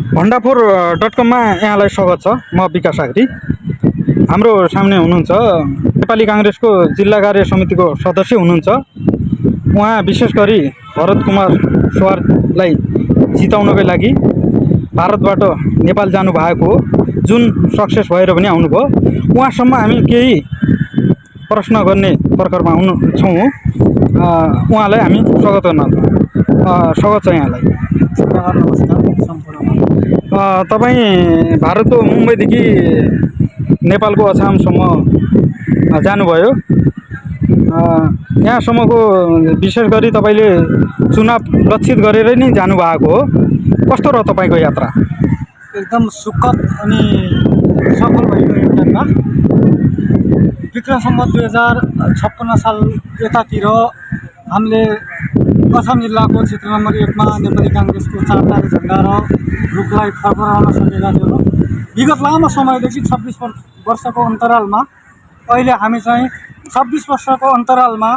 भण्डाफोर.com मा यहाँलाई स्वागत छ। म विकास आगरी। हाम्रो सामने हुनुहुन्छ नेपाली कांग्रेसको जिल्ला कार्य समितिको सदस्य हुनुहुन्छ। उहाँ विशेष गरी भरत कुमार सुवारलाई जिताउनको लागि भारतबाट नेपाल जानु भएको जुन सक्सेस भएर पनि आउनुभयो। उहाँसम्म हामी केही प्रश्न गर्ने प्रकरमा छौँ। उहाँलाई हामी स्वागत छ यहाँलाई। तपाईँ भारतको मुम्बईदेखि नेपालको अछामसम्म जानुभयो। यहाँसम्मको विशेष गरी तपाईँले चुनाव लक्षित गरेर नै जानुभएको हो। कस्तो रह्यो तपाईँको यात्रा? एकदम सुखद अनि सफल भएको यात्रा। विक्रम सम्वत 2056 साल यतातिर हामीले असम जिल्लाको क्षेत्र नम्बर 1 मा नेपाली कांग्रेसको 4 तारे झण्डा र रुखलाई फरफराउन सकेका थियौँ। विगत लामो समयदेखि 26 वर्षको अन्तरालमा अहिले हामी चाहिँ 26 वर्षको अन्तरालमा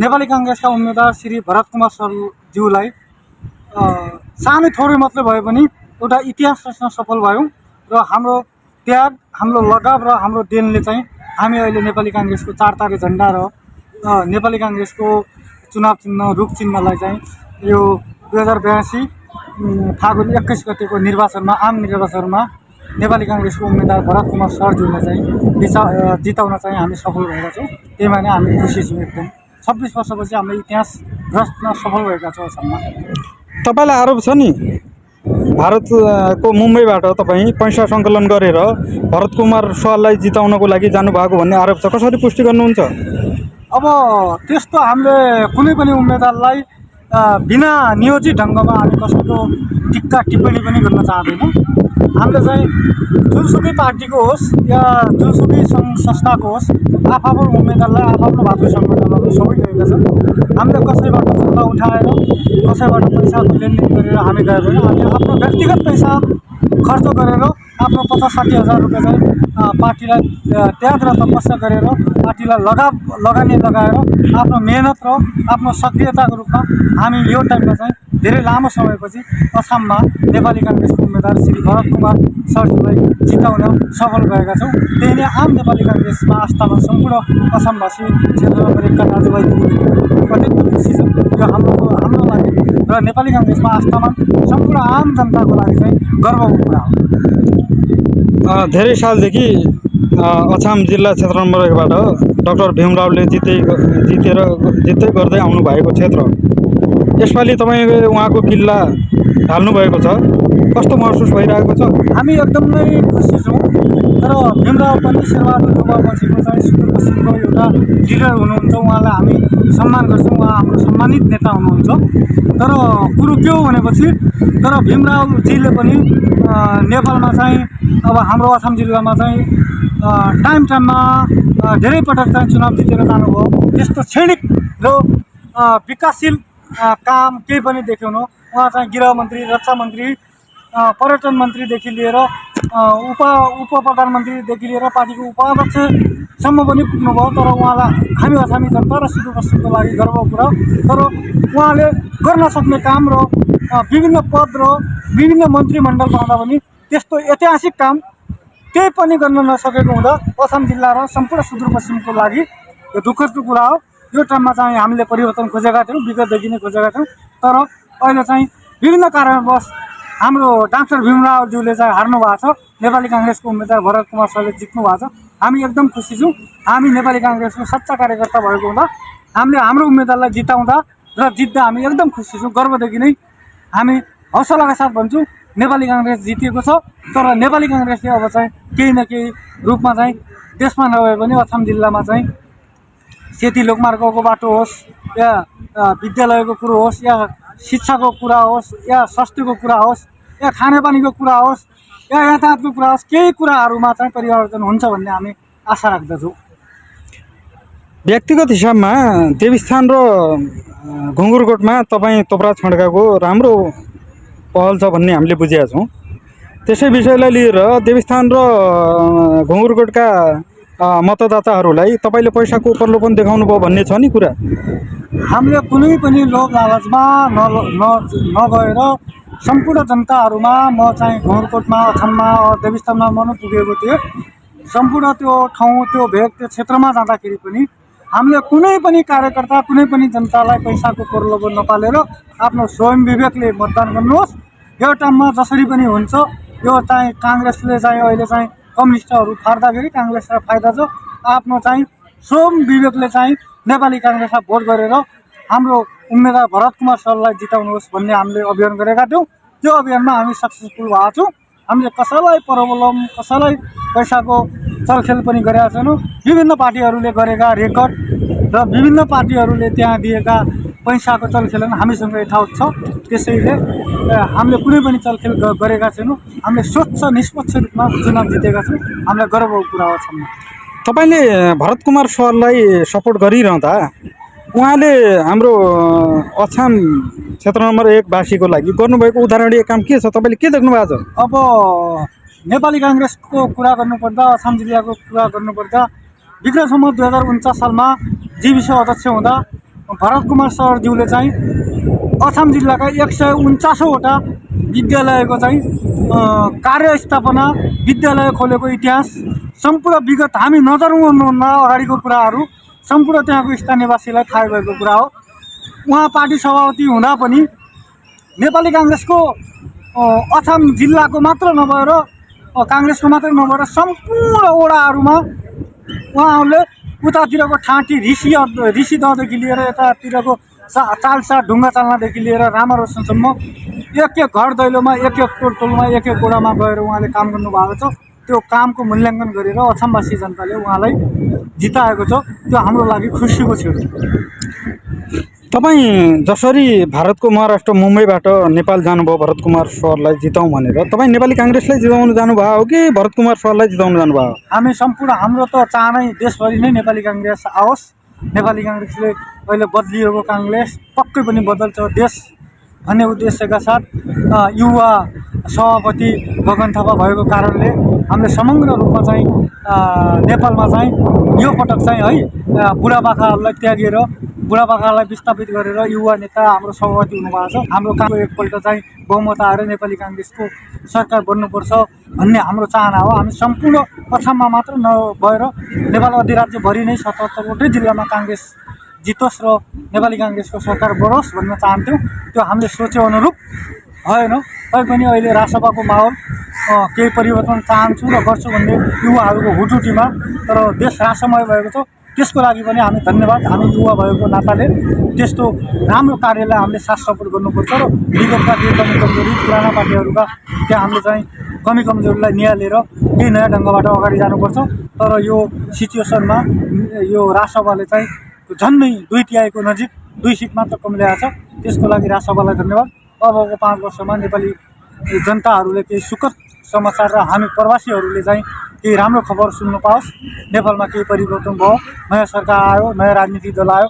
नेपाली कांग्रेसका उम्मेदवार श्री भरत कुमार सरज्यूलाई सानै थोरै मात्रै भए पनि एउटा इतिहास रच्न सफल भयौँ र हाम्रो त्याग, हाम्रो लगाव र हाम्रो देनले चाहिँ हामी अहिले नेपाली कांग्रेसको 4 तारे झण्डा र नेपाली कांग्रेसको चुनाव चिन्ह रुख चिन्हलाई चाहिँ यो 2082 फागुन 21 गतेको निर्वाचनमा, आम निर्वाचनमा नेपाली कांग्रेसको उम्मेदवार भरत कुमार सरज्यूलाई चाहिँ जिताउन चाहिँ हामी सफल भएका छौँ। त्यहीमा नै हामी खुसी छौँ एकदम। 26 वर्षपछि हामीले इतिहास रच्न सफल भएका छौँ असममा। तपाईँलाई आरोप छ नि भारतको मुम्बईबाट तपाईँ पैसा सङ्कलन गरेर भरत कुमार सुवारलाई जिताउनको लागि जानुभएको भन्ने आरोप छ। कसरी पुष्टि गर्नुहुन्छ? अब त्यस्तो हामीले कुनै पनि उम्मेदवारलाई बिना नियोजित ढङ्गमा हामी कसैको टिक्का टिप्पणी पनि गर्न चाहदैनौँ। हामीले चाहिँ जुनसुकै पार्टीको होस् या जुनसुकै सङ्घ संस्थाको होस्, आफ्नो उम्मेदवारलाई आफ्नो भातृ सङ्गठनहरू सबै गएका छन्। हामीले कसैबाट चन्दा उठाएर, कसैबाट पैसाको लेनदेन गरेर हामी गएको होइन। हामी आफ्नो व्यक्तिगत पैसा खर्च गरेर आफ्नो 50-60 हजार रुपियाँ चाहिँ पार्टीलाई त्याग र तपस्या गरेर पार्टीलाई लगानी लगाएर आफ्नो मेहनत र आफ्नो सक्रियताको रूपमा हामी यो टाइममा चाहिँ धेरै लामो समयपछि असममा नेपाली कांग्रेसको उम्मेदवार श्री भरत कुमार सरज्यूलाई जिताउन सफल भएका छौँ। त्यही नै आम नेपाली कांग्रेसमा आस्थामा सम्पूर्ण असमवासी क्षेत्र नम्बर 1 का दाजुभाइ दिदीबहिनीहरू अत्यन्त खुसी छन्। यो हाम्रो लागि र नेपाली कांग्रेसमा आस्थामा सम्पूर्ण आम जनताको लागि चाहिँ गर्वको कुरा हो। धेरै सालदेखि अछाम जिल्ला क्षेत्र नम्बर 1 बाट डाक्टर भीमरावले जित्दै गर्दै आउनु भएको क्षेत्र। यसपालि तपाईँ उहाँको किल्ला ढाल्नु भएको छ। कस्तो महसुस भइरहेको छ? हामी एकदमै खुसी छौँ। तर भीमराव पनि शेरबहादुर देउवापछिको चाहिँ सुदूरपश्चिमको एउटा लिडर हुनुहुन्छ। उहाँलाई हामी सम्मान गर्छौँ। उहाँ हाम्रो सम्मानित नेता हुनुहुन्छ। तर कुरो के हो भनेपछि भीमरावजीले पनि नेपालमा चाहिँ अब हाम्रो असम जिल्लामा चाहिँ टाइममा धेरै पटक चाहिँ चुनाव जितेर जानुभयो। त्यस्तो क्षणिक र विकासशील काम केही पनि देख्यौँ। उहाँ चाहिँ गृहमन्त्री, रक्षा मन्त्री, पर्यटन मन्त्रीदेखि लिएर उप प्रधानमन्त्रीदेखि लिएर पार्टीको उपाध्यक्षसम्म पनि पुग्नुभयो। तर उहाँलाई हामी अछामी जनता र सुदूरपश्चिमको लागि गर्वको कुरा। तर उहाँले गर्न सक्ने काम र विभिन्न पद र विभिन्न मन्त्रीमण्डल पाउँदा पनि त्यस्तो ऐतिहासिक काम केही पनि गर्न नसकेको हुँदा असम जिल्ला र सम्पूर्ण सुदूरपश्चिमको लागि यो दुःखदको कुरा हो। यो टाइममा चाहिँ हामीले परिवर्तन खोजेका थियौँ, विगतदेखि नै खोजेका थियौँ। तर अहिले चाहिँ विभिन्न कारणवश हाम्रो डाक्टर भीमरावज्यूले चाहिँ हार्नु भएको छ। नेपाली कांग्रेसको उम्मेदवार भरत कुमार सरले जित्नु भएको छ। हामी एकदम खुसी छौँ। हामी नेपाली कांग्रेसको सच्चा कार्यकर्ता भएको हुँदा हामीले हाम्रो उम्मेदवारलाई जिताउँदा र जित्दा हामी एकदम खुसी छौँ। गर्वदेखि नै हामी हौसलाका साथ भन्छौँ नेपाली कांग्रेस जितेको छ। तर नेपाली कांग्रेसले अब चाहिँ केही न केही रूपमा चाहिँ देशमा नभए पनि असम जिल्लामा चाहिँ सेती लोकमार्गको बाटो होस् या विद्यालयको कुरो होस् या शिक्षाको कुरा होस् या स्वास्थ्यको कुरा होस् या खानेपानीको कुरा होस् या यातायातको कुरा होस्, केही कुराहरूमा चाहिँ परिवर्तन हुन्छ भन्ने हामी आशा राख्दछौँ। व्यक्तिगत हिसाबमा देवीस्थान र घुङ्गुरकोटमा तपाईँ तोपरा छड्काको राम्रो पहल छ भन्ने हामीले बुझेका छौँ। त्यसै विषयलाई लिएर देवीस्थान र घुङ्गुरकोटका मतदाताहरूलाई तपाईँले पैसाको प्रलोभन देखाउनु भयो भन्ने छ नि कुरा? हामीले कुनै पनि लोभ लालचमा नगएर सम्पूर्ण जनताहरूमा म चाहिँ घोरकोटमा अछाममा देवीस्थानमा म पनि पुगेको थिएँ। सम्पूर्ण त्यो ठाउँ त्यो भेग त्यो क्षेत्रमा जाँदाखेरि पनि हामीले कुनै पनि कार्यकर्ता कुनै पनि जनतालाई पैसाको प्रलोभन नपालेर आफ्नो स्वयं विवेकले मतदान गर्नुहोस्। यो टाइममा जसरी पनि हुन्छ। यो चाहिँ काङ्ग्रेसले चाहिँ अहिले चाहिँ कम्युनिस्टहरू फाड्दाखेरि काङ्ग्रेसलाई फाइदा छ। आफ्नो चाहिँ स्वयं विवेकले चाहिँ नेपाली काङ्ग्रेसलाई भोट गरेर हाम्रो उम्मेदवार भरत कुमार सरलाई जिताउनुहोस् भन्ने हामीले अभियान गरेका थियौँ। त्यो अभियानमा हामी सक्सेसफुल भएको छौँ। हामीले कसैलाई प्रलोभन कसैलाई पैसाको चलखेल पनि गरेका छैनौँ। विभिन्न पार्टीहरूले गरेका रेकर्ड र विभिन्न पार्टीहरूले त्यहाँ दिएका पैसाको चलखेल हामीसँग यथावत छ। त्यसैले हामीले कुनै पनि चलखेल गरेका छैनौँ। हामीले स्वच्छ निष्पक्ष रूपमा चुनाव जितेका छौँ। हामीलाई गर्वको कुरा हो। तपाईँले भरत कुमार सरलाई सपोर्ट गरिरहँदा उहाँले हाम्रो अछाम क्षेत्र नम्बर 1 वासीको लागि गर्नुभएको उदाहरणीय काम के छ? तपाईँले के देख्नु भएको छ? अब नेपाली काङ्ग्रेसको कुरा गर्नुपर्दा अछाम जिल्लाको कुरा गर्नुपर्दा विक्रमसम्म 2049 सालमा जीविस अध्यक्ष हुँदा भरत कुमार सरज्यूले चाहिँ अछाम जिल्लाका 149वटा विद्यालयको चाहिँ कार्यस्थापना विद्यालय खोलेको इतिहास सम्पूर्ण विगत हामी नजरुनुभन्दा अगाडिको कुराहरू सम्पूर्ण त्यहाँको स्थानीयवासीलाई थाहा भएको कुरा हो। उहाँ पार्टी सभापति हुँदा पनि नेपाली काङ्ग्रेसको अछाम जिल्लाको मात्र नभएर काङ्ग्रेसको मात्र नभएर सम्पूर्ण वडाहरूमा उहाँहरूले उतातिरको ठाँटी ऋषिदहदेखि लिएर यतातिरको चाल्सा ढुङ्गा चाल्नादेखि लिएर रामा रोशनसम्म एक घर दैलोमा एक टोलमा एक वडामा गएर उहाँले काम गर्नुभएको छ। त्यो कामको मूल्याङ्कन गरेर अछामवासी जनताले उहाँलाई जिताएको छ। त्यो हाम्रो लागि खुसीको क्षण हो। तपाईँ जसरी भारतको महाराष्ट्र मुम्बईबाट नेपाल जानुभयो भरत कुमार सरलाई जिताउँ भनेर, तपाईँ नेपाली काङ्ग्रेसलाई जिताउनु जानुभयो हो कि भरत कुमार सरलाई जिताउनु जानुभयो? हामी सम्पूर्ण हाम्रो त चाहनै देशभरि नै नेपाली काङ्ग्रेस आओस्। नेपाली काङ्ग्रेसले अहिले बदलिएको काङ्ग्रेस पक्कै पनि बदल्छ देश भन्ने उद्देश्यका साथ युवा सभापति गगन थापा भएको कारणले हामीले समग्र रूपमा चाहिँ नेपालमा चाहिँ यो पटक चाहिँ है बुढापाकाहरूलाई त्यागेर बुढापाकालाई विस्थापित गरेर युवा नेता हाम्रो सभापति हुनुभएको छ। हाम्रो कामको एकपल्ट चाहिँ बहुमत आएर नेपाली काङ्ग्रेसको सरकार बन्नुपर्छ भन्ने हाम्रो चाहना हो। हामी सम्पूर्ण अछाममा मात्र नभएर नेपाल अधिराज्यभरि नै 77वटै जिल्लामा काङ्ग्रेस जितोस् र नेपाली काङ्ग्रेसको सरकार बढोस् भन्न चाहन्थ्यौँ। त्यो हामीले सोचे अनुरूप भएन। तैपनि अहिले राजसभाको माहौल केही परिवर्तन चाहन्छु र गर्छु भन्ने युवाहरूको हुटुटीमा तर देश रासमय भएको छ। त्यसको लागि पनि हामी धन्यवाद। हामी युवा भएको नाताले त्यस्तो राम्रो कार्यलाई हामीले साथ सपोर्ट गर्नुपर्छ र विगतका केही कमी कमजोरी पुराना पार्टीहरूका त्यहाँ हामीले चाहिँ कमी कमजोरीलाई निहालेर केही नयाँ ढङ्गबाट अगाडि जानुपर्छ। तर यो सिचुएसनमा यो राजसभाले चाहिँ झन्डै 2/3 नजिक 2 सिट मात्र कम ल्याएको छ। त्यसको लागि राजसभालाई धन्यवाद। अबको 5 वर्षमा नेपाली जनताहरूले केही सुखद समाचार र हामी प्रवासीहरूले चाहिँ केही राम्रो खबर सुन्नु पाओस्। नेपालमा केही परिवर्तन भयो, नयाँ सरकार आयो, नयाँ राजनीतिक दल आयो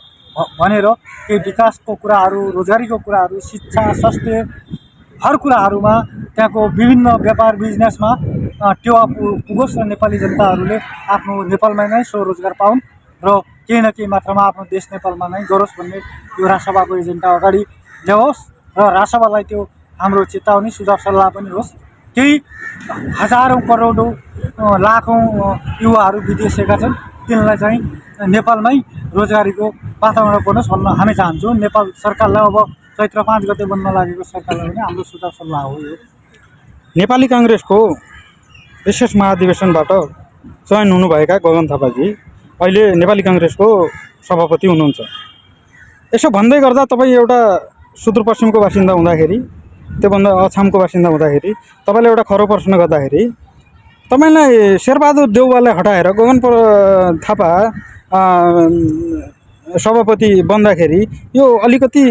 भनेर केही विकासको कुराहरू, रोजगारीको कुराहरू, शिक्षा, स्वास्थ्य हर कुराहरूमा त्यहाँको विभिन्न व्यापार बिजनेसमा टेवा पुगोस् र नेपाली जनताहरूले आफ्नो नेपालमा नै स्वरोजगार पाउन् र केही न केही मात्रामा आफ्नो देश नेपालमा नै गरोस् भन्ने यो राजसभाको एजेन्डा अगाडि ल्याओस् र राजसभालाई त्यो हाम्रो चेतावनी सुझाव सल्लाह पनि होस्। केही हजारौँ करोडौँ लाखौँ युवाहरू विदेशका छन्, तिनलाई चाहिँ नेपालमै रोजगारीको वातावरण बनोस् भन्न हामी चाहन्छौँ। नेपाल सरकारलाई अब चैत्र 5 गते बन्न लागेको सरकारलाई पनि हाम्रो सुझाव सल्लाह हो यो। नेपाली काङ्ग्रेसको विशेष महाधिवेशनबाट चयन हुनुभएका गगन थापाजी अहिले नेपाली काङ्ग्रेसको सभापति हुनुहुन्छ। यसो भन्दै गर्दा तपाईँ एउटा सुदूरपश्चिमको बासिन्दा हुँदाखेरि, त्योभन्दा अछामको बासिन्दा हुँदाखेरि तपाईँले एउटा खरो प्रश्न गर्दाखेरि तपाईँलाई शेरबहादुर देउवालाई हटाएर गगन थापा सभापति बन्दाखेरि यो अलिकति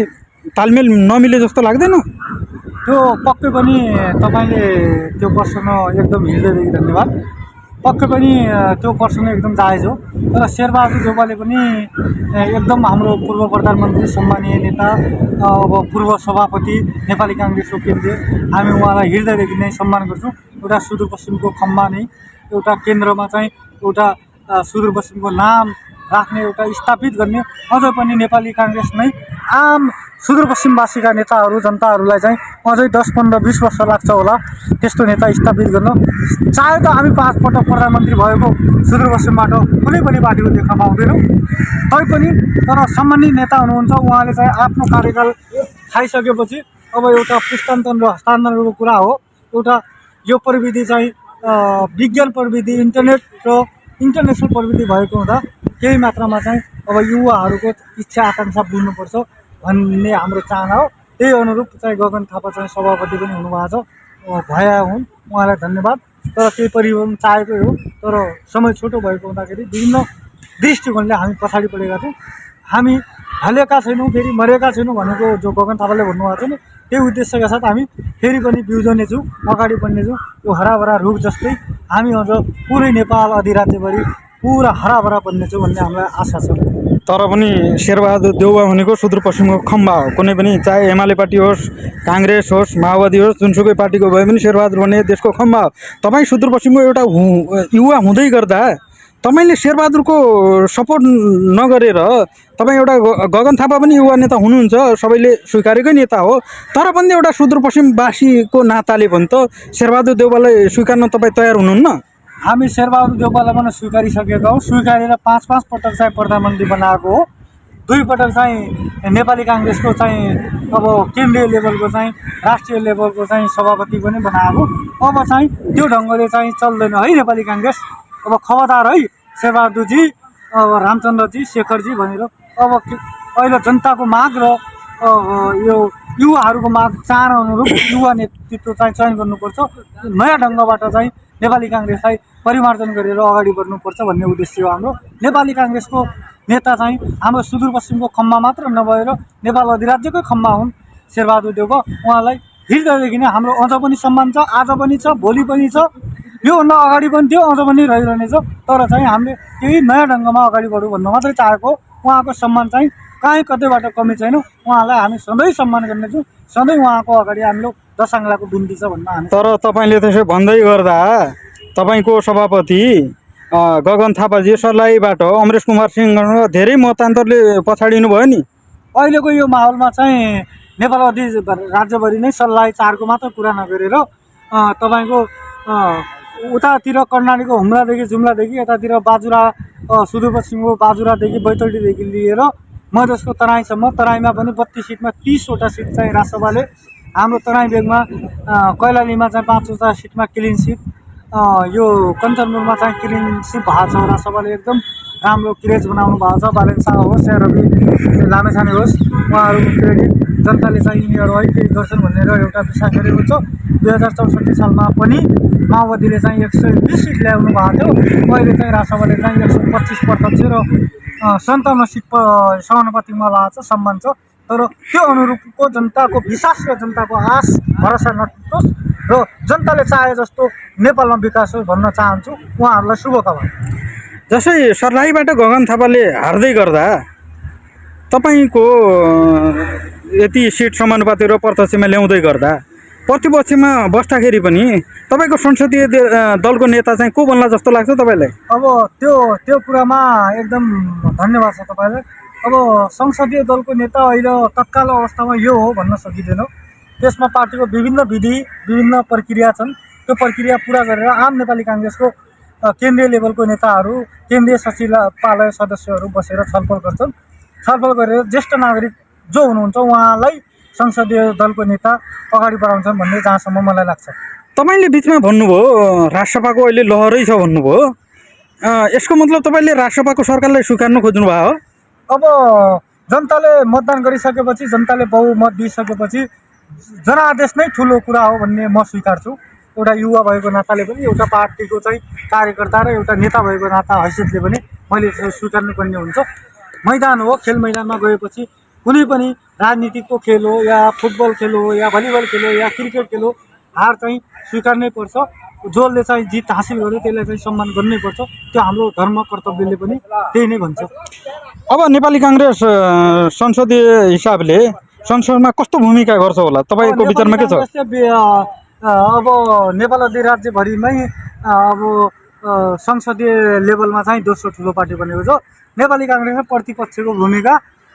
तालमेल नमिले जस्तो लाग्दैन? त्यो पक्कै पनि तपाईँले त्यो प्रश्न एकदम हृदयदेखि धन्यवाद। पक्कै पनि त्यो प्रश्न एकदम जायज हो। तर शेरबहादुर देउवाले पनि एकदम हाम्रो पूर्व प्रधानमन्त्री सम्मानीय नेता अब पूर्व सभापति नेपाली काङ्ग्रेसको केन्द्रीय हामी उहाँलाई हृदयदेखि नै सम्मान गर्छौँ। एउटा सुदूरपश्चिमको खम्बा नै एउटा केन्द्रमा चाहिँ एउटा सुदूरपश्चिमको नाम राख्ने एउटा स्थापित गर्ने अझ पनि नेपाली काङ्ग्रेस नै आम सुदूरपश्चिमवासीका नेताहरू जनताहरूलाई चाहिँ अझै 10, 15, 20 वर्ष लाग्छ होला त्यस्तो नेता स्थापित गर्न। चाहे त हामी 5 पटक प्रधानमन्त्री भएको सुदूरपश्चिमबाट कुनै पनि पार्टीको देख्न पाउँदैनौँ, तैपनि तर सम्मानित नेता हुनुहुन्छ। उहाँले चाहिँ आफ्नो कार्यकाल खाइसकेपछि अब एउटा पुस्तान्तरण र हस्तान्तरणको कुरा हो। एउटा यो प्रविधि चाहिँ विज्ञान प्रविधि, इन्टरनेट र इन्टरनेसनल प्रविधि भएको हुँदा केही मात्रामा चाहिँ अब युवाहरूको इच्छा आकाङ्क्षा बुझ्नुपर्छ भन्ने हाम्रो चाहना हो। त्यही अनुरूप चाहिँ गगन थापा चाहिँ सभापति पनि हुनुभएको छ, भएका हुन्, उहाँलाई धन्यवाद। तर केही परिवर्तन चाहेकै हो, तर समय छोटो भएको हुँदाखेरि विभिन्न दृष्टिकोणले हामी पछाडि परेका छौँ। हामी ढलेका छैनौँ, फेरि मरेका छैनौँ भनेको जो गगन थापाले भन्नुभएको छ नि, त्यही उद्देश्यका साथ हामी फेरि पनि बिउजने छौँ, अगाडि बढ्नेछौँ। यो हराभरा रुख जस्तै हामी अझ पुरै नेपाल अधिराज्यभरि पुरा हराभरा बन्नेछौँ भन्ने हामीलाई आशा छ। तर पनि शेरबहादुर देउवा भनेको सुदूरपश्चिमको खम्बा हो। कुनै पनि चाहे एमाले पार्टी होस्, काङ्ग्रेस होस्, माओवादी होस्, जुनसुकै पार्टीको भए पनि शेरबहादुर भने देशको खम्बा हो। तपाईँ सुदूरपश्चिमको एउटा युवा हुँदै गर्दा तपाईँले शेरबहादुरको सपोर्ट नगरेर तपाईँ एउटा गगन थापा पनि युवा नेता हुनुहुन्छ, सबैले स्वीकारेकै नेता हो, तर पनि एउटा सुदूरपश्चिमवासीको नाताले पनि त शेरबहादुर देउवालाई स्वीकार्न तपाईँ तयार हुनुहुन्न? हामी शेरबहादुर देउवालाई पनि स्वीकारिसकेका हौँ। स्वीकारेर 5 पटक चाहिँ प्रधानमन्त्री बनाएको हो। 2 पटक चाहिँ नेपाली काङ्ग्रेसको चाहिँ अब केन्द्रीय लेभलको चाहिँ राष्ट्रिय लेभलको चाहिँ सभापति पनि बनाएको। अब चाहिँ त्यो ढङ्गले चाहिँ चल्दैन है नेपाली काङ्ग्रेस। अब खबरदार है शेरबहादुरजी, अब रामचन्द्रजी, शेखरजी भनेर अब अहिले जनताको माग र यो युवाहरूको माग चाहना अनुरूप युवा नेतृत्व चाहिँ चयन गर्नुपर्छ। नयाँ ढङ्गबाट चाहिँ नेपाली काङ्ग्रेसलाई परिमार्जन गरेर अगाडि बढ्नुपर्छ भन्ने उद्देश्य हो हाम्रो। नेपाली काङ्ग्रेसको नेता चाहिँ हाम्रो सुदूरपश्चिमको खम्बा मात्र नभएर नेपाल अधिराज्यकै खम्बा हुन् शेरबहादुर देउवा। उहाँलाई हृदयदेखि नै हाम्रो अझ पनि सम्मान छ, आज पनि छ, भोलि पनि छ, योभन्दा अगाडि पनि थियो, अझ पनि रहिरहनेछ। तर चाहिँ हामीले केही नयाँ ढङ्गमा अगाडि बढौँ भन्न मात्रै चाहेको। उहाँको सम्मान चाहिँ कहीँ कतैबाट कमी छैन। उहाँलाई हामी सधैँ सम्मान गर्नेछौँ, सधैँ उहाँको अगाडि हाम्रो दशाङ्ग्लाको बिन्ती छ भन्न हामी। तर तपाईँले त्यसो भन्दै गर्दा तपाईँको सभापति गगन थापाजी सर्लाहीबाट अमरेश कुमार सिंह धेरै मतान्तरले पछाडिनु भयो नि। अहिलेको यो माहौलमा चाहिँ नेपाल राज्यभरि नै सर्लाही 4को मात्र कुरा नगरेर तपाईँको उतातिर कर्णालीको हुम्लादेखि जुम्लादेखि यतातिर बाजुरा, सुदूरपश्चिमको बाजुरादेखि बैतडीदेखि लिएर मधेसको तराईसम्म, तराईमा पनि 32 सिटमा 30वटा सिट चाहिँ राजसभाले, हाम्रो तराई बेगमा कैलालीमा चाहिँ 5वटा सिटमा क्लिन सिट, यो कञ्चनपुरमा चाहिँ क्लिन सिट भएको छ। राजसभाले एकदम राम्रो क्रेज बनाउनु भएको छ। बालेन शाह होस् या रवि लामेछाने होस्, उहाँहरूको क्रेडिट जनताले चाहिँ यिनीहरू है केही गर्छन् भनेर एउटा विश्वास गरेको छ। 2064 सालमा पनि माओवादीले चाहिँ 120 सिट ल्याउनु भएको थियो। अहिले चाहिँ राजसभाले चाहिँ 125 प्रत्यक्ष र 57 सिट समानुपातिकमा ल्याएको छ, सम्मान छ। तर त्यो अनुरूपको जनताको विश्वास र जनताको आश भरोसा नटुटोस् र जनताले चाहे जस्तो नेपालमा विकास होस् भन्न चाहन्छु। उहाँहरूलाई शुभकामना। जसै सर्लाहीबाट गगन थापाले हार्दै गर्दा तपाईँको यति सिट समानुपातिक र प्रत्यक्षमा ल्याउँदै गर्दा प्रतिपक्षमा बस्दाखेरि पनि तपाईँको संसदीय दलको नेता चाहिँ को बन्ला जस्तो लाग्छ तपाईँलाई? अब त्यो कुरामा एकदम धन्यवाद छ तपाईँलाई। अब संसदीय दलको नेता अहिले तत्काल अवस्थामा यो हो भन्न सकिँदैन। त्यसमा पार्टीको विभिन्न विधि, विभिन्न प्रक्रिया छन्। त्यो प्रक्रिया पुरा गरेर आम नेपाली काङ्ग्रेसको केन्द्रीय लेभलको नेताहरू, केन्द्रीय सचिवालय सदस्यहरू बसेर छलफल गर्छन्। छलफल गरेर ज्येष्ठ नागरिक जो हुनुहुन्छ उहाँलाई संसदीय दलको नेता अगाडि बढाउँछन् भन्ने जहाँसम्म मलाई लाग्छ। तपाईँले बिचमा भन्नुभयो राजसभाको अहिले लहरै छ भन्नुभयो, यसको मतलब तपाईँले राजसभाको सरकारलाई स्वीकार्न खोज्नु भयो? अब जनताले मतदान गरिसकेपछि, जनताले बहुमत दिइसकेपछि जनादेश नै ठुलो कुरा हो भन्ने म स्वीकार्छु। एउटा युवा भएको नाताले पनि, एउटा पार्टीको चाहिँ कार्यकर्ता र एउटा नेता भएको नाता हैसियतले पनि मैले स्वीकार्नुपर्ने हुन्छ। मैदान हो, खेल मैदानमा गएपछि कुनै पनि राजनीतिको खेल हो या फुटबल खेल हो या भलिबल खेल हो या क्रिकेट खेल हो, हार चाहिँ स्वीकार्नै पर्छ। जसले चाहिँ जित हासिल गर्यो त्यसलाई चाहिँ सम्मान गर्नै पर्छ। त्यो हाम्रो धर्म कर्तव्यले पनि त्यही नै भन्छ। अब नेपाली काङ्ग्रेस संसदीय हिसाबले संसदमा कस्तो भूमिका गर्छ होला तपाईँको विचारमा के छ? अब नेपाल अधिराज्यभरिमै अब संसदीय लेभलमा चाहिँ दोस्रो ठुलो पार्टी बनेको छ। नेपाली काङ्ग्रेसले प्रतिपक्षको भूमिका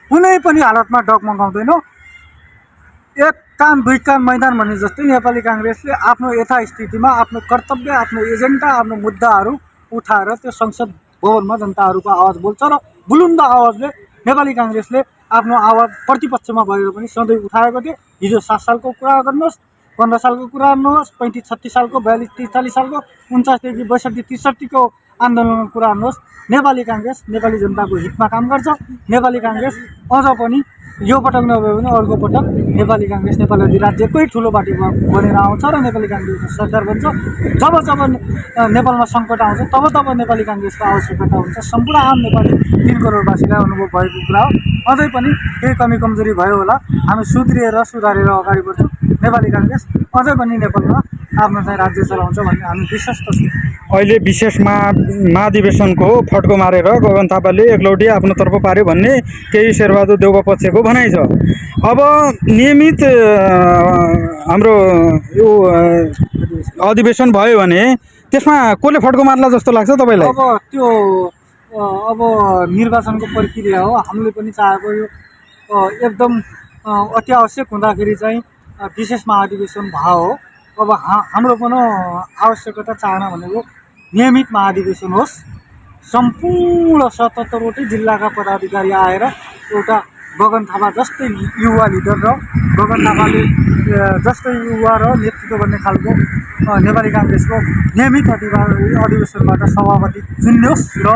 कुनै पनि हालतमा डगमगाउँदैन। एक कान दुई कान मैदान भन्ने जस्तै नेपाली काङ्ग्रेसले आफ्नो यथास्थितिमा आफ्नो कर्तव्य, आफ्नो एजेन्डा, आफ्नो मुद्दाहरू उठाएर त्यो संसद भवनमा जनताहरूको आवाज बोल्छ र बुलुन्द आवाजले नेपाली काङ्ग्रेसले आफ्नो आवाज प्रतिपक्षमा भएर पनि सधैँ उठाएको थियो। हिजो 7 सालको कुरा गर्नुहोस्, 15 सालको कुरा गर्नुहोस्, 35-36 सालको, 42-43 सालको, 49देखि 62-63को आन्दोलनको कुरा गर्नुहोस्, नेपाली काङ्ग्रेस नेपाली जनताको हितमा काम गर्छ। नेपाली काङ्ग्रेस अझ पनि यो पटक नभए पनि अर्को पटक नेपाली काङ्ग्रेस नेपाली अधिराज्यकै ठुलो पार्टी बनेर आउँछ र नेपाली काङ्ग्रेसको सरकार बन्छ। जब जब नेपालमा सङ्कट आउँछ तब तब नेपाली काङ्ग्रेसको आवश्यकता हुन्छ। सम्पूर्ण आम नेपाली 3 करोडवासीलाई अनुभव भएको कुरा हो। अझै पनि केही कमी कमजोरी भयो होला, हामी सुध्रिएर सुधारेर अगाडि बढ्छौँ। नेपाली काङ्ग्रेस अझै पनि नेपालमा आफ्नो चाहिँ राज्य चलाउँछ भन्ने हामी विश्वस्त छौँ। अहिले विशेष महाधिवेशनको फड्को मारेर गगन थापाले एकलौटी आफ्नो तर्फ पार्यो भन्ने केही शेरबहादुर देउवा पक्षको भनाइ छ। अब नियमित हाम्रो यो अधिवेशन भयो भने त्यसमा कसले फड्को मार्ला जस्तो लाग्छ तपाईँलाई? अब त्यो अब निर्वाचनको प्रक्रिया हो। हामीले पनि चाहेको यो एकदम अति आवश्यक हुँदाखेरि चाहिँ विशेष महाधिवेशन भयो हो। अब हाम्रो पनि आवश्यकता चाहना भनेको नियमित महाधिवेशन होस्, सम्पूर्ण 77वटै जिल्लाका पदाधिकारी आएर एउटा गगन थापा जस्तै युवा लिडर र गगन थापाले जस्तै युवा र नेतृत्व गर्ने खालको नेपाली काङ्ग्रेसको नियमित अधिवेशनबाट सभापति चुन्योस् र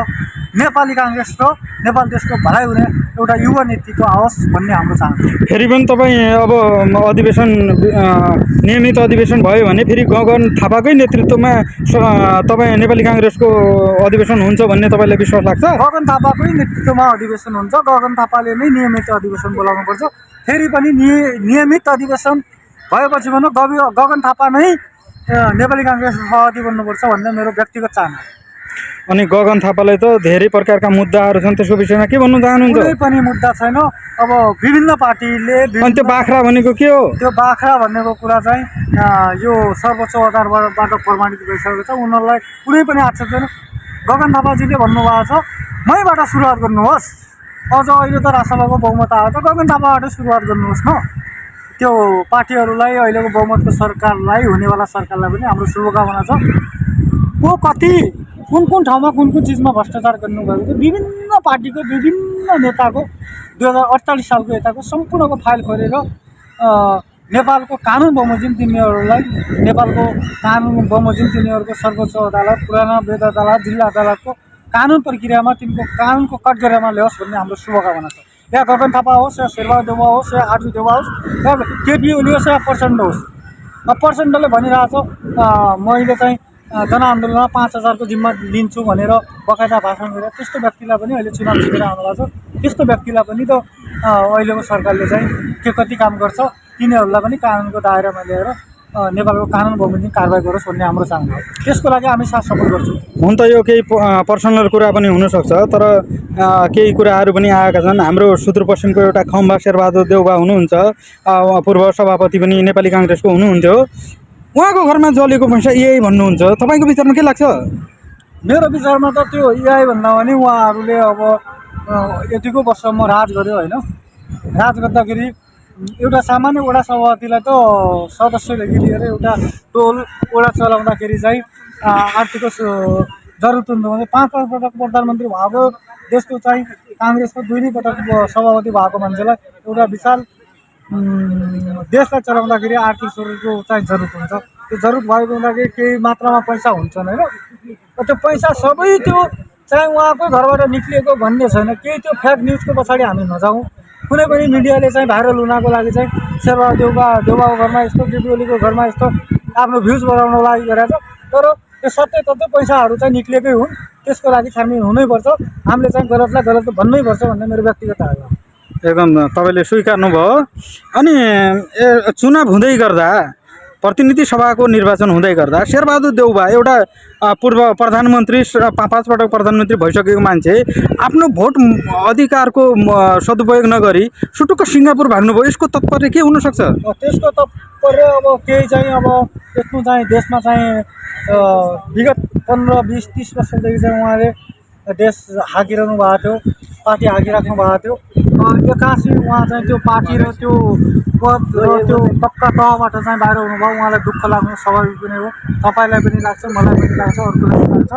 नेपाली काङ्ग्रेस र नेपाल देशको भलाइ हुने एउटा युवा नेतृत्व आओस् भन्ने हाम्रो चाहना हो। फेरि पनि तपाईँ अब अधिवेशन नियमित अधिवेशन भयो भने फेरि गगन थापाकै नेतृत्वमा तपाईँ नेपाली काङ्ग्रेसको अधिवेशन हुन्छ भन्ने तपाईँलाई विश्वास लाग्छ? गगन थापाकै नेतृत्वमा अधिवेशन हुन्छ। गगन थापाले नै नियमित अधिवेशन बोलाउनुपर्छ। फेरि पनि नियमित अधिवेशन भएपछि भनौँ गगन थापा नै नेपाली काङ्ग्रेस सभापति बन्नुपर्छ भन्ने मेरो व्यक्तिगत चाहना हो। अनि गगन थापालाई त धेरै प्रकारका मुद्दाहरू छन्, त्यसको विषयमा के भन्नु चाहनुहुन्छ? कुनै पनि मुद्दा छैन। अब विभिन्न पार्टीले अनि त्यो बाख्रा भनेको के हो? त्यो बाख्रा भन्नेको कुरा चाहिँ यो सर्वोच्च अदालतबाट प्रमाणित भइसकेको छ। उनीहरूलाई कुनै पनि आक्षेप छैन। गगन थापाजीले भन्नुभएको छ मैबाट सुरुवात गर्नुहोस्। अझ अहिले त राजसभाको बहुमत आयो त गगन थापाबाट सुरुवात गर्नुहोस् न। त्यो पार्टीहरूलाई अहिलेको बहुमतको सरकारलाई, हुनेवाला सरकारलाई पनि हाम्रो शुभकामना छ। को कति कुन ठाउँमा कुन चिजमा भ्रष्टाचार गर्नुभएको छ, विभिन्न पार्टीको विभिन्न नेताको 2048 सालको यताको सम्पूर्णको फाइल खोलेर नेपालको कानुन बमोजिम तिनीहरूलाई, नेपालको कानुन बमोजिम तिनीहरूको सर्वोच्च अदालत, पुराना वेद अदालत, जिल्ला अदालतको कानुन प्रक्रियामा तिनको कानुनको कटघरामा ल्याओस् भन्ने हाम्रो शुभकामना छ। या गगन थापा होस्, या शेरबहादुर देउवा होस्, या आरजु देउवा होस्, या केपी ओली होस्, या प्रचण्ड होस्। प्रचण्डले भनिरहेको छ मैले चाहिँ जनआन्दोलनमा 5000को जिम्मा लिन्छु भनेर बकाइदा भाषण गरेर त्यस्तो व्यक्तिलाई पनि अहिले चुनाव जितेर आउनुभएको छ। त्यस्तो व्यक्तिलाई पनि त अहिलेको सरकारले चाहिँ के कति काम गर्छ, तिनीहरूलाई पनि कानुनको दायरामा ल्याएर नेपालको कानुन बमोजिम कारबाही गरोस् भन्ने हाम्रो चाहना हो। त्यसको लागि हामी साथ सपोर्ट गर्छौँ। हुन त यो केही पर्सनल कुरा पनि हुनसक्छ, तर केही कुराहरू पनि आएका छन्। हाम्रो सुदूरपश्चिमको एउटा खम्बा शेरबहादुर देउवा हुनुहुन्छ, पूर्व सभापति पनि नेपाली काङ्ग्रेसको हुनुहुन्थ्यो। उहाँको घरमा जलेको पैसा यही भन्नुहुन्छ, तपाईँको विचारमा के लाग्छ? मेरो विचारमा त त्यो यही भन्दा पनि उहाँहरूले अब यतिको वर्ष म राज गऱ्यो होइन, राज गर्दाखेरि एउटा सामान्य वडा सभापतिलाई त सदस्यदेखि लिएर एउटा टोल वडा चलाउँदाखेरि चाहिँ आर्थिक जरुरत हुन्छ। 5 पटक प्रधानमन्त्री भएको देशको चाहिँ काङ्ग्रेसको 2 पटक सभापति भएको मान्छेलाई एउटा विशाल देशलाई चलाउँदाखेरि आर्थिक स्वरूपको चाहिँ जरुरत हुन्छ। त्यो जरुरत भएको हुँदाखेरि केही मात्रामा पैसा हुन्छन् होइन। त्यो पैसा सबै त्यो चाहिँ उहाँको घरबाट निक्लिएको भन्ने छैन। केही त्यो फेक न्युजको पछाडि हामी नजाउँ। कुनै पनि मिडियाले चाहिँ भाइरल हुनको लागि चाहिँ शेरबहादुर देउवाको घरमा यस्तो, केपी ओलीको घरमा यस्तो आफ्नो भ्युज बढाउनको लागि गरेको छ। तर त्यो सत्य तत्त्व पैसाहरू चाहिँ निक्लेकै हुन्। त्यसको लागि छानबिन हुनैपर्छ। हामीले चाहिँ गलतलाई गलत भन्नैपर्छ भन्ने मेरो व्यक्तिगत धारणा हो। एकदम तपाईँले स्वीकार्नुभयो। अनि चुनाव हुँदै गर्दा, प्रतिनिधि सभाको निर्वाचन हुँदै गर्दा शेरबहादुर देउवा एउटा पूर्व प्रधानमन्त्री, 5 पटक प्रधानमन्त्री भइसकेको मान्छे आफ्नो भोट अधिकारको सदुपयोग नगरी सुटुक्क सिङ्गापुर भाग्नुभयो। यसको तात्पर्य के हुनसक्छ? त्यसको तात्पर्य अब केही चाहिँ अब यस्तो चाहिँ देशमा चाहिँ विगत 15, 20, 30 वर्षदेखि चाहिँ उहाँले देश हाकिरहनु भएको थियो, पार्टी हाकिराख्नु भएको थियो। एक्कासी उहाँ चाहिँ त्यो पार्टी र त्यो पद र त्यो पक्का तहबाट चाहिँ बाहिर हुनुभयो। उहाँलाई दुःख लाग्नु स्वाभाविक पनि हो, तपाईँलाई पनि लाग्छ, मलाई पनि लाग्छ, अर्कोलाई पनि लाग्छ।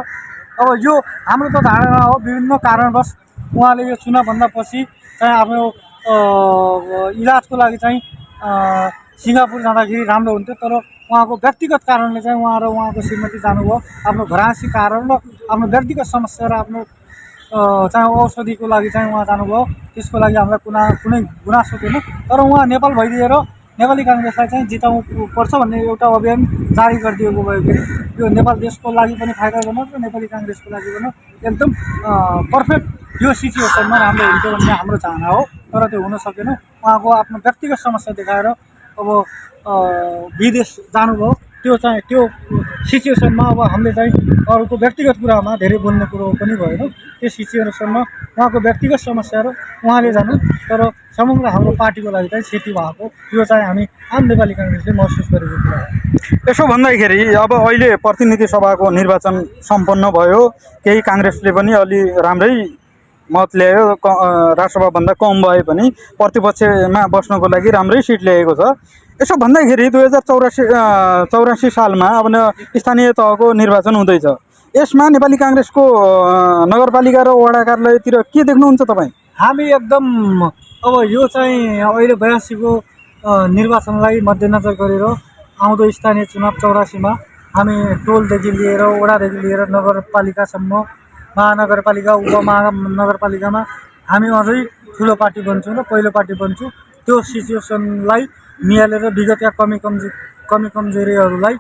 अब यो हाम्रो त धारणा हो, विभिन्न कारणवश उहाँले यो चुनावभन्दा पछि चाहिँ आफ्नो इलाजको लागि चाहिँ सिङ्गापुर जाँदाखेरि राम्रो हुन्थ्यो, तर उहाँको व्यक्तिगत कारणले चाहिँ उहाँ र उहाँको श्रीमती जानुभयो। आफ्नो घरायसी कारण र आफ्नो व्यक्तिगत समस्या र आफ्नो चाहिँ औषधिको लागि चाहिँ उहाँ जानुभयो। त्यसको लागि हामीलाई कुनै गुनासो थिएन, तर उहाँ नेपाल भइदिएर नेपाली काङ्ग्रेसलाई चाहिँ जिताउनु पर्छ भन्ने एउटा अभियान जारी गरिदिएको भएखेरि यो नेपाल देशको लागि पनि फाइदाजनक र नेपाली काङ्ग्रेसको लागि पनि एकदम पर्फेक्ट यो सिचुएसनमा राम्रो हुन्थ्यो भन्ने हाम्रो चाहना हो। तर त्यो हुन सकेन। उहाँको आफ्नो व्यक्तिगत समस्या देखाएर अब विदेश जानुभयो। त्यो सिचुएसनमा अब हामीले चाहिँ अरूको व्यक्तिगत कुरामा धेरै बोल्ने कुरो पनि भएन। त्यो सिचुएसनमा उहाँको व्यक्तिगत समस्या र उहाँले जानु, तर समग्र हाम्रो पार्टीको लागि चाहिँ क्षति भएको यो चाहिँ हामी आम नेपाली काङ्ग्रेसले महसुस गरेको कुरा हो। यसो भन्दाखेरि अब अहिले प्रतिनिधि सभाको निर्वाचन सम्पन्न भयो, केही काङ्ग्रेसले पनि अलि राम्रै मत ल्यायो, राष्ट्रसभाभन्दा कम भए पनि प्रतिपक्षमा बस्नको लागि राम्रै सिट ल्याएको छ। यसो भन्दाखेरि 2084 सालमा अब स्थानीय तहको निर्वाचन हुँदैछ। यसमा नेपाली काङ्ग्रेसको नगरपालिका र वडा कार्यालयतिर के देख्नुहुन्छ तपाईँ? हामी एकदम अब यो चाहिँ अहिले 82को निर्वाचनलाई मध्यनजर गरेर आउँदो स्थानीय चुनाव 84मा हामी टोलदेखि लिएर वडादेखि लिएर नगरपालिकासम्म महानगरपालिका उपमहानगरपालिकामा हामी अझै ठुलो पार्टी बन्छौँ र पहिलो पार्टी बन्छौँ। त्यो सिचुएसनलाई निहालेर विगतका कमी कमजोरीहरूलाई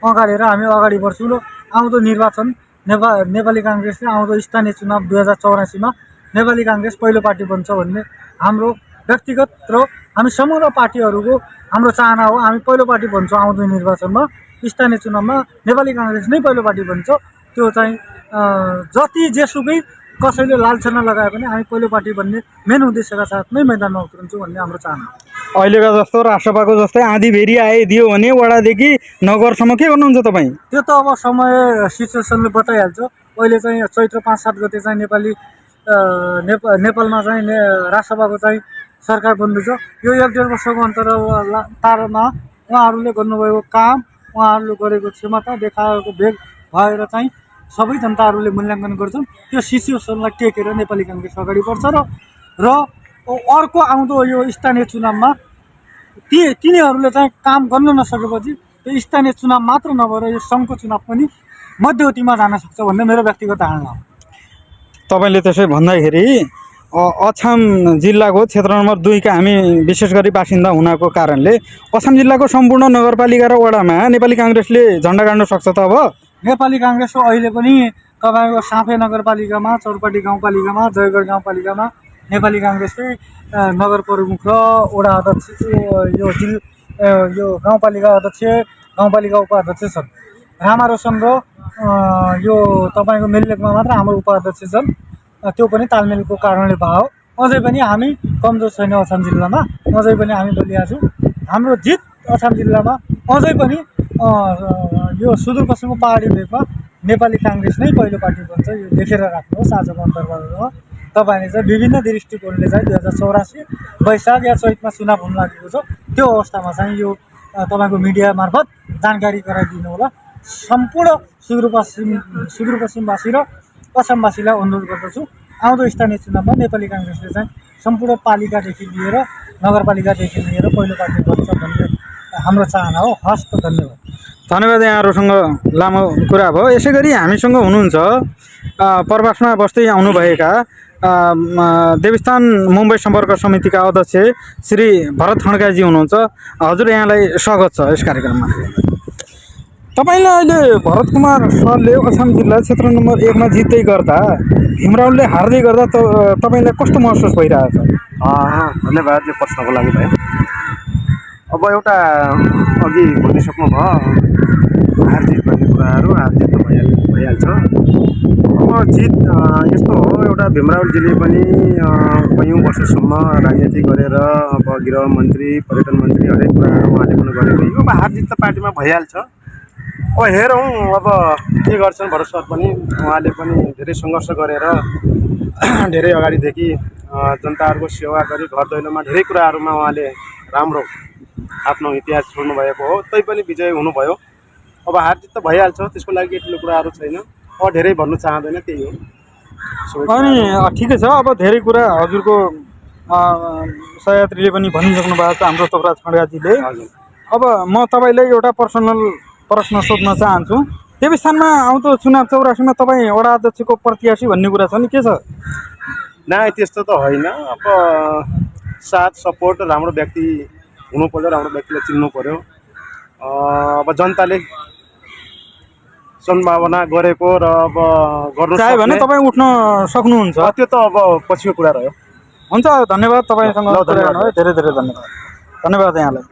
अँगालेर हामी अगाडि बढ्छौँ र आउँदो निर्वाचन नेपाली काङ्ग्रेसले आउँदो स्थानीय चुनाव 2084मा नेपाली काङ्ग्रेस पहिलो पार्टी बन्छ भन्ने हाम्रो व्यक्तिगत र हामी समग्र पार्टीहरूको हाम्रो चाहना हो। हामी पहिलो पार्टी बन्छौँ आउँदो निर्वाचनमा, स्थानीय चुनावमा नेपाली काङ्ग्रेस नै पहिलो पार्टी बन्छ। त्यो चाहिँ जति जेसुकै कसैले लालछना लगाए पनि हामी पहिलो पार्टी भन्ने मेन उद्देश्यका साथमै मैदानमा उत्रन्छौँ भन्ने हाम्रो चाहना हो। अहिलेको जस्तो राष्ट्रसभाको जस्तै आँधी भेरी आइदियो भने वडादेखि नगरसम्म के गर्नुहुन्छ तपाईँ? त्यो त अब समय सिचुएसनले बताइहाल्छ। अहिले चाहिँ चैत्र 5-7 गते चाहिँ नेपालमा चाहिँ राष्ट्रसभाको चाहिँ सरकार बन्दैछ। यो 1-1.5 वर्षको अन्तरालमा उहाँहरूले गर्नुभएको काम, उहाँहरूले गरेको क्षमता देखाएको भेग भएर चाहिँ सबै जनताहरूले मूल्याङ्कन गर्छन्। त्यो सिचुएसनलाई टेकेर नेपाली काङ्ग्रेस अगाडि बढ्छ र अर्को आउँदो यो स्थानीय चुनावमा तिनीहरूले चाहिँ काम गर्न नसकेपछि त्यो स्थानीय चुनाव मात्र नभएर यो सङ्घको चुनाव पनि मध्यवतीमा जान सक्छ भन्ने मेरो व्यक्तिगत धारणा हो। तपाईँले त्यसै भन्दाखेरि अछाम जिल्लाको क्षेत्र नम्बर 2 का हामी विशेष गरी बासिन्दा हुनाको कारणले अछाम जिल्लाको सम्पूर्ण नगरपालिका र वडामा नेपाली काङ्ग्रेसले झन्डा गाड्न सक्छ त? अब नेपाली काङ्ग्रेसको अहिले पनि तपाईँको साँफे नगरपालिकामा, चौरपाटी गाउँपालिकामा, जयगढ गाउँपालिकामा नेपाली काङ्ग्रेसकै नगर प्रमुख र वडा अध्यक्ष यो गाउँपालिका अध्यक्ष, गाउँपालिका उपाध्यक्ष छन्। रामा रोशन र यो तपाईँको मेललेकमा मात्र हाम्रो उपाध्यक्ष छन्। त्यो पनि तालमेलको कारणले भयो। अझै पनि हामी कमजोर छैन अछाम जिल्लामा, अझै पनि हामी बोलिरहेको छौँ। हाम्रो जित अछाम जिल्लामा अझै पनि यो सुदूरपश्चिमको पहाडी भेगमा नेपाली काङ्ग्रेस नै पहिलो पार्टी बन्छ। यो लेखेर राख्नुहोस् आजको अन्तर्वार्तामा। तपाईँले चाहिँ विभिन्न दृष्टिकोणले चाहिँ 2084 वैशाख या चैतमा चुनाव हुन लागेको छ। त्यो अवस्थामा चाहिँ यो तपाईँको मिडिया मार्फत जानकारी गराइदिनु होला। सम्पूर्ण सुदूरपश्चिमवासी र असमवासीलाई अनुरोध गर्दछु, आउँदो स्थानीय चुनावमा नेपाली काङ्ग्रेसले चाहिँ सम्पूर्ण पालिकादेखि लिएर नगरपालिकादेखि लिएर पहिलो पार्टी बन्छ भन्ने हाम्रो चाहना हो। हस् त, धन्यवाद। धन्यवाद। यहाँहरूसँग लामो कुरा भयो। यसै गरी हामीसँग हुनुहुन्छ प्रवासमा बस्दै आउनुभएका देवस्थान मुम्बई सम्पर्क समितिका अध्यक्ष श्री भरत खड्काजी हुनुहुन्छ। हजुर, यहाँलाई स्वागत छ यस कार्यक्रममा। तपाईँलाई अहिले भरत कुमार सरले अछाम जिल्ला क्षेत्र नम्बर 1 मा जित्दै गर्दा, भीमरावले हार्दै गर्दा तपाईँलाई कस्तो महसुस भइरहेछ? धन्यवाद यो प्रश्नको लागि भाइ। अब एउटा अघि भनिसक्नुभयो, हार जित भन्ने कुराहरू, हार जित त भइहाल्छ। अब जित यस्तो हो, एउटा भीमरावजीले पनि कयौँ वर्षसम्म राजनीति गरेर अब गृह मन्त्री, पर्यटन मन्त्री हरेक कुराहरू उहाँले पनि गरेको। अब हार जित त पार्टीमा भइहाल्छ। अब हेरौँ अब के गर्छन् भरत सर पनि उहाँले पनि धेरै सङ्घर्ष गरेर धेरै अगाडिदेखि जनताहरूको सेवा गरी घर दैलोमा धेरै कुराहरूमा उहाँले राम्रो आफ्नो इतिहास छोड्नु भएको हो तैपनि विजय हुनुभयो अब हार जित त भइहाल्छ त्यसको लागि ठुलो कुराहरू छैन अब धेरै भन्नु चाहँदैन त्यही हो सबै अनि ठिकै छ अब धेरै कुरा हजुरको सयात्रीले पनि भनिसक्नु भएको छ हाम्रो तोकराज खड्काजीले हजुर अब म तपाईँलाई एउटा पर्सनल प्रश्न सोध्न चाहन्छु देवी स्थानमा आउँदो चुनाव 84मा तपाईँ वडा अध्यक्षको प्रत्याशी भन्ने कुरा छ नि के छ नाइ त्यस्तो त होइन अब साथ सपोर्ट राम्रो व्यक्ति हुनु पर्यो राम्रो व्यक्तिलाई चिन्नु पर्यो अब जनताले सम्भावना गरेको र अब गर्नु चाह्यो भने सक्ने- तपाईँ उठ्न सक्नुहुन्छ त्यो त अब पछिको कुरा रह्यो हुन्छ धन्यवाद तपाईँसँग ल, धन्यवाद। धेरै धेरै धन्यवाद धन्यवाद यहाँलाई